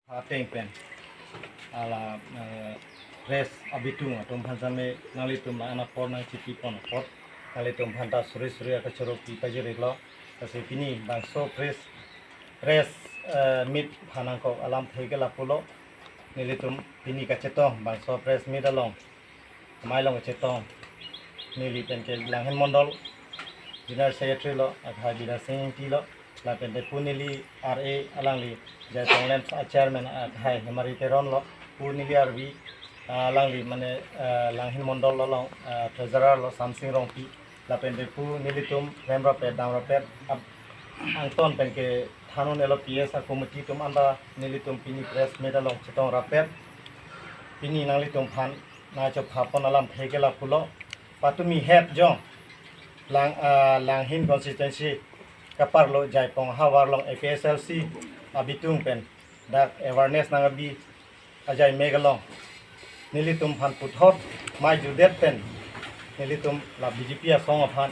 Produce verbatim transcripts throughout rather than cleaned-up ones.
Ateng pen hala, eh, press abitung atum aphan same nanglitum la-an apor nangchipipon apot nanglitum aphan ta suri suri akachoro pi pajirlo. Lasi pini bangso press, press, eh, meet aphan nangkok alamthe ke lapulo. Nelitum pini kachetong bangso press meet along amei along kachetong neli pen ke Langhin Mondol, General Secretary lo, akhai Bidya Sing Ingti lo, lapen te pu neli R A alangli, Jaipong LAMPS a Chairman akhai Hemari Teron lo, pu neli R V, ah, alangli mane, ah, Langhin Mondol along, ah, Treasurer lo Samsing Rongpi, lapen te pu nelitum rem rapet dam rapet ap-, angton pen kethan un-elo P S a committee atum anta nelitum pini press meet along chetong rapet. Pini nanglitum aphan nangchophapon alamthe ke lapulo. Patumi het jong Lang, ah, Langhin constituency kaparlo Jaipong havar along A P H L C abitung pen dak awareness nangkebi ajai mek along nelitum aphan puthot mei judet pen nelitum la B J P asong aphan,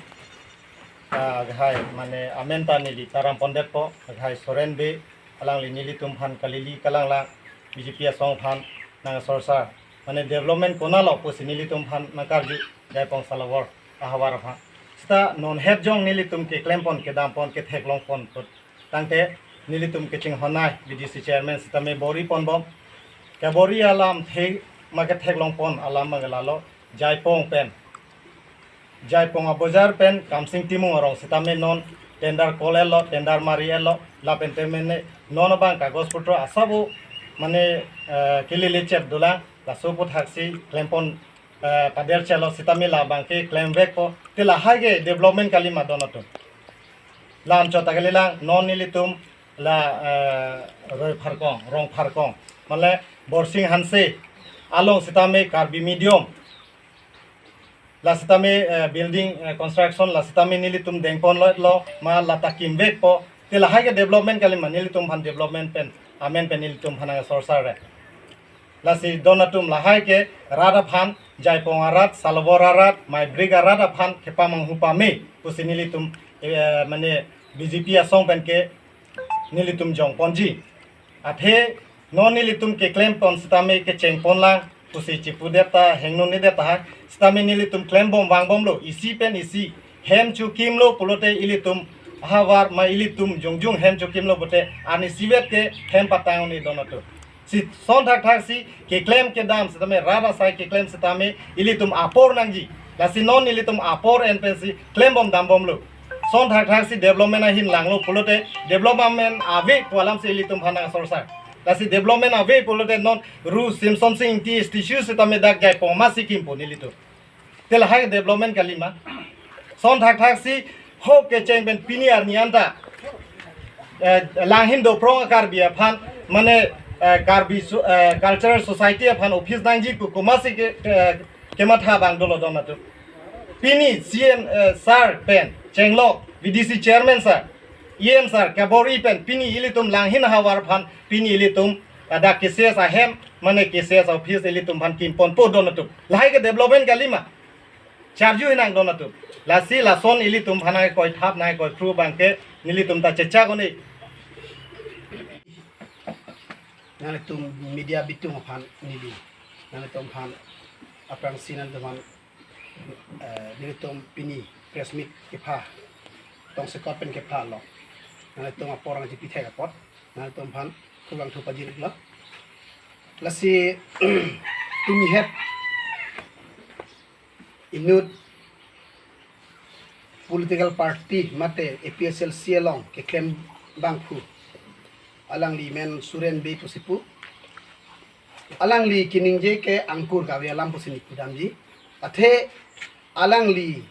ah, akhai mane amen ta neli taram pondetpo, akhai Soren Bey alangli nelitum aphan kalili kalanglang B J P asong aphan nangsorsar mane development konatlo pusi nelitum aphan nangkarju Jaipong Salavor ahavar aphan. Seta non het jong nelitum keklempon, kedampon, ketheklongpon put tangte nelitum kachinghon-ai B D C chairman sitame bor-iponbom. Kebor-i alamthe ma ketheklongpon alam ma ke lalo, Jaipong pen, Jaipong abojar pen Kamsing Timung arong sitame non tender call-etlo, tender mari-etlo, lapen te mene non abang kagos putro asabo mane, eh, kelelechet dolang, laso aphuthaksi klempon, eh, paderchelo sitame labang ke klemvekpo. Te lahai ke development kalima don atum? La anchot ta kalilang, non nelitum la, eh, Roi Pharkong, Rong Pharkong, mane Borsing Hanse along sitame Karbi medium la sitame, eh, building, eh, construction la sitame nelitum dengponlo lo ma la ta kimvekpo. Te lahai ke development kalima? Nelitum aphan development pen amen pen nelitum aphan nangsorsar re. Lasi don atum lahai ke rat aphan, Jaipong arat, Salavor arat, Maibrik arat aphan kepamanghu pame pusi nelitum, eh, mane B J P asong pen ke nelitum jongponji. Athe non nelitum keklempon sitame kechengponlang pusi chipudet ta hingno-nedet tahai. Sitame nelitum klembom vangbomlo, isi pen isi hem chokimlo pulote ilitum ahavar ma ilitum jongjung hem chokimlo pulote ani isivet ke hem patang un-e don atum. Si son thakthaksi keklem kedam sitame, rat asai keklem sitame ilitum apor nangji. Lasi non ilitum apor en pensi klembom dambomlo. Son thakthaksi development ahin langlo pulote development ave pu alamsi ilitum aphan nangsorsar. Lasi development ave pulote non Ru Simson Sing Ingti statue sitame dak Jaipong masi kimpo nelitum. Te lahai development kalima? Son thakthaksi ho kecheng pen pini arni anta, eh, Langhin Doprong Karbi aphan mane, eh, Karbi so-, eh, Cultural Society aphan office nangji pu komatsi ke, eh, kematha abang dolo don atum? Pini C M, eh, sir pen chenglok, V D C chairman sir, E M sir kebor-i pen pini ilitum Langhin havar aphan pini ilitum ada K C S ahem mane K C S office ilitum aphan kimponpo don atum. Lahai ke development kalima? Charju hinang don atum. Lasi lason ilitum aphan nangkoithap nangkoithru abang ke nelitum ta chechak un-e. Nanglitum media abitung aphan neli, nanglitum aphan aphrangsi nanglitum aphan, eh, nelitum pini press meet kepha, tongsekot pen kepha lo, nanglitum apor nangchipithek apot nanglitum aphan kurvangthu pajirlo. Lasi tumi het inut political party mate A P H L C along keklem abangphu, alangli men Soren Bey pusi pu. Alangli keningje ke angkur kave alam pusi neli pudamji. Athe alangli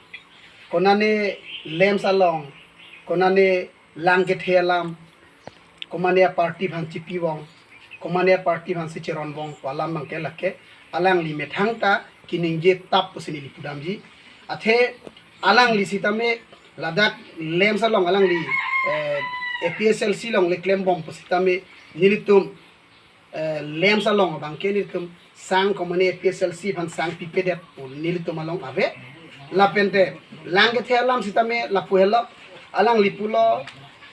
konane LAMPS along, konane lang kethe alam, komane aparty aphan chipivong, komane aparty aphansi cheronvong pu alam abang ke lake alangli methang ta keningje tap pusi neli pudamji. Athe alangli sitame ladak LAMPS along alangli, eh, A P H L C along le klembom pu sitame nelitum, eh, LAMPS along abang ke nelitum sang komane A P H L C aphan sang pipedet pu nelitum along ave. Lapen te lang kethe alam sitame lapu helo, alangli pulo,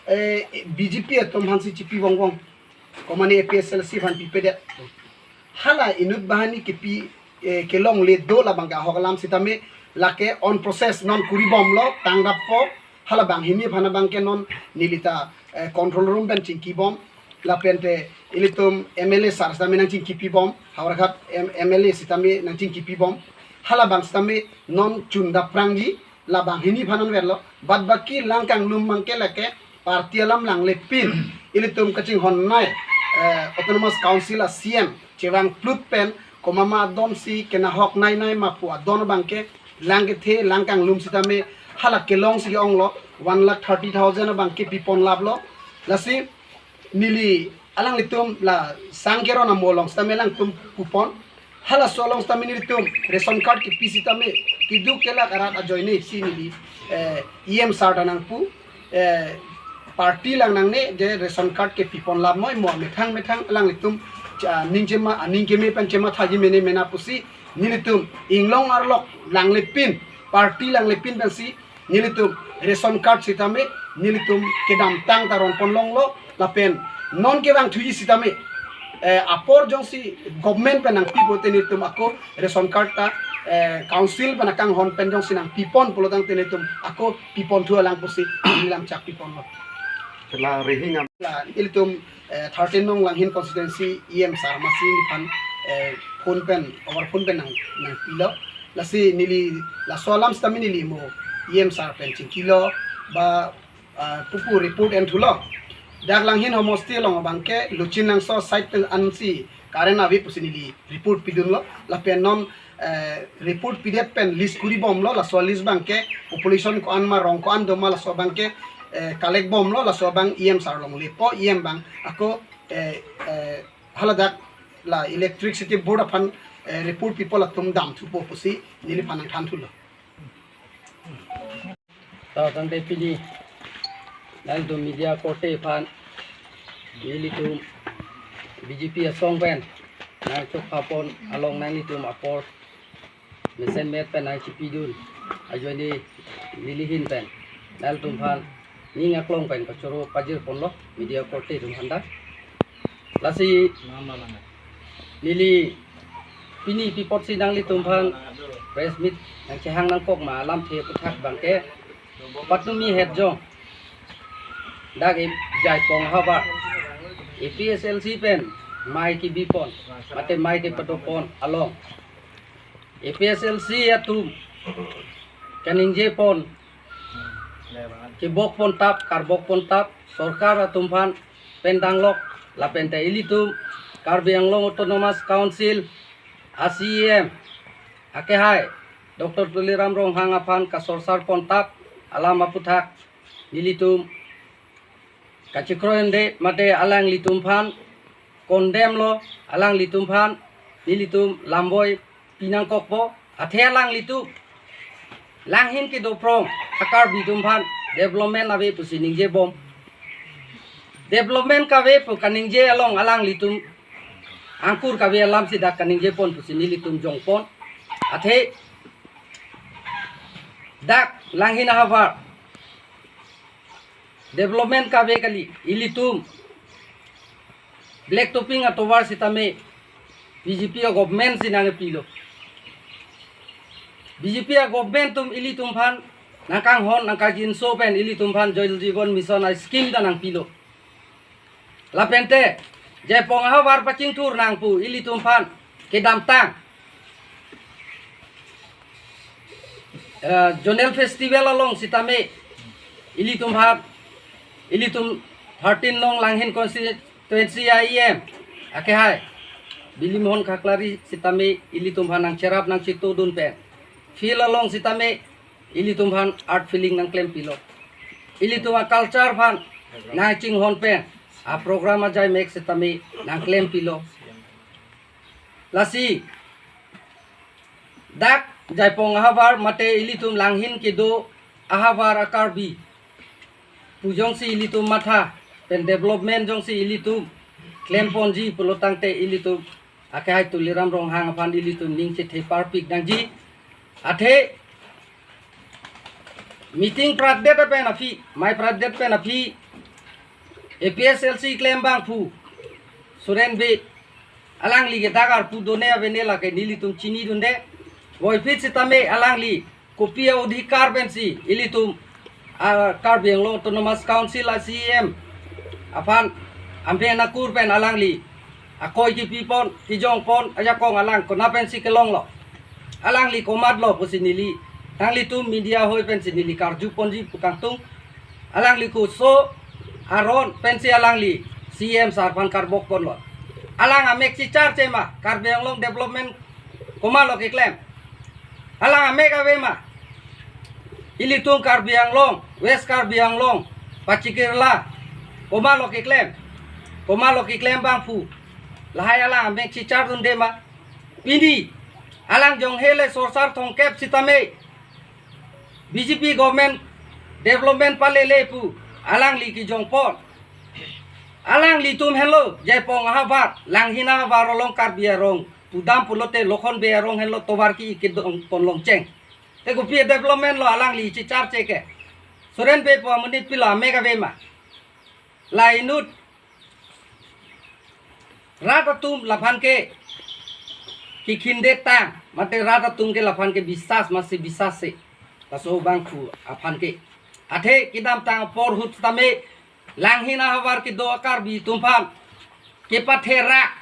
eh, B J P atum aphansi chipivongvong. Komane A P S L C aphan pipedet. Hala inut banghini kipi, eh, kelongle do labang ke ahok alam sitame lake on process non kuri bomlo, tangdappo, hala banghini aphan abang ke non nelita, eh, control room pen chingki bom, lapente ilitum M L A sir sitame nangchingkipi bom, Howraghat M-, M L A sitame nangchingkipi bom, hala bang sitame non chun daprangji, la banghini aphan anverlo, bad baki lang kanglum abang ke lake party alam langle pin, ilitum kachinghonnei, eh, Autonomous Council a C M chevang plut pen, komat ma adon si kenahok nei nei ma pu adon abang ke lang kethe, lang kanglum sitame hala kelong si onglo, one lakh thirty thousand abang ke pipon laplo. Lasi neli alanglitum la sang keron amo along sitame alangtum pupon. Halaso along sitame nelitum ration card kepi sitame keduk kelak arat ajoine si neli, eh, E M sir ta nangpu, eh, party lang nangne je ration card kepipon lap moi mo, methang methang alanglitum cha-, ning chema, aning keme pen chemathaji mene mena pusi nelitum inglong arlok langle pin, party langle pin pensi nelitum ration card sitame nelitum kedamtang ta ronpon longlo, lapen non kevangthuji sitame, eh, apor jongsi government pen nangpi pote nelitum ako ration card ta, eh, council pen akanghon pen jongsi nangpipon pulotangte nelitum ako piponthu alang pusi neli lamchak piponlo. La rihing am- La nelitum, eh, thirteen nong Langhin constituency E M sir Masing aphan, eh, phone pen, over phone pen nang, nangpilo. Lasi neli laso alam sitame neli mo E M sir pen chingkilo, ba, ah, pupu report enthulo. Dak Langhin homosti along abang ke Luchin Langso side pen ansi current ave pusi neli report pidunlo. Lapen non, eh, report pidet pen list kuri bomlo, laso list abang ke population ko-an ma, rong ko-an do ma, laso abang ke, eh, collect bomlo, laso abang E M sir along lepo, E M abang ako, eh, eh, haladak la electricity board aphan, eh, report pipo, latum damthupo pusi neliphan nangthanthulo. Tangte pini nangtum media korte aphan nelitum B J P asong pen nangchokpapon along nanglitum apor mesenmet pen nangchipidun ajoine nelihin pen nangtum aphan ning aklong pen kachoro pajirponlo media korte atum aphan ta. Lasi neli pini pi apotsi nanglitum aphan press meet nangchehang nangkok ma alamthe aphuthak abang ke patumi het jong dak e Jaipong ahavar A P S L C pen mei kebipon mate mei kepadopon along A P S L C atum kaningjepon, kebokpon tap, karbokpon tap, sorkar atum aphan pen danglok, lapente ilitum Karbi Anglong Autonomous Council a C E M akehai Doctor Tuliram Ronghang aphan kasorsarpon tap alam aphuthak nelitum kachikroide mate alanglitum aphan condemn lo, alanglitum aphan nelitum lamboi pinangkokpo, athe alanglitum Langhin kedo phrong a-Karbi atum aphan development ave pusi ningjebom. Development kave pu kaningje along alanglitum angkur kave alam si dak kaningjepon pusi nelitum jongpon. Athe dak Langhin ahavar development kave kali, ilitum black topping atovar sitame B J P a-government si nangpilo. B J P a-government atum ilitum aphan nangkanghon nangkarjinso pen ilitum aphan Jal Jeevan Mission a-scheme ta nangpilo. Lapente Jaipong ahavar pachingthur nang pu ilitum aphan kedamtang, eh, zonal festival along sitame ilitum aphan, ilitum thirteen nong Langhin constituency a E M akehai Bilimohon Khaklari sitame ilitum aphan nangcherap nangchitodun pen field along sitame ilitum aphan art filling nangklempilo. Ilitum a-culture aphan nangchinghon pen a-program ajai mek sitame nangklempilo. Lasi dak Jaipong ahavar mate ilitum Langhin kedo ahavar a-Karbi pu jongsi ilitum matha pen development jongsi ilitum klemponji pulotangte ilitum akehai Tuliram Ronghang aphan ilitum ning chethe parpik nangji. Athe meeting pratdet pen aphi, mei pratdet pen aphi A P S L C klem abang pu Soren Bey, alangli ke dagar pu done avene lake nelitum chinidunde. Voiphit sitame alangli kopi a-odhikar pensi ilitum, ah, Karbi Anglong Autonomous Council a-C E M aphan ambe nakur pen alangli akoi kipipon, kijongpon ajakong alang kona pensi kelonglo. Alangli komatlo pusi neli, nanglitum media hoi pensi neli karjuponji pu kangtung. Alangli koso aron pensi alangli C E M sir aphan karbokponlo. Alang amek chicharche ma, Karbi Anglong development komatlo keklem? Alang amek ave ma? Ilitum Karbi Anglong, West Karbi Anglong, Pachi Kerala, komatlo keklem? Komatlo keklem abangphu? Lahai alang amek chichardunde ma? Pini alang jonghe le sorsar thomkep sitame B J P government development palele pu alangli kijongpon. Alanglitum henlo Jaipong ahavar, Langhin ahavar along Karbi arong pudam pulote Lokhon Bey arong henlo tovar ki-i kedongpon longcheng. Te kopi development lo alangli chicharche ke? Soren Bey pu amonit pilo amek ave ma? La inut rat atum laphan ke kikhindet tang, mate rat atum ke laphan ke bisas masi bisas se. Laso abangphu aphan ke. Athe kedamtang apor ahut tame Langhin ahavar kedo a-Karbi atum aphan kepatherak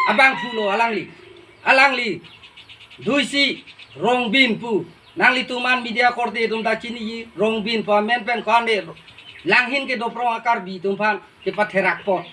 abangphu lo alangli. Alangli duisi Rongbin pu. Nanglitum an media korte atum ta chiniji, Rongbin pu amen pen ko-an de Langhin kedo prong a-Karbi atum aphan kepatherakpon.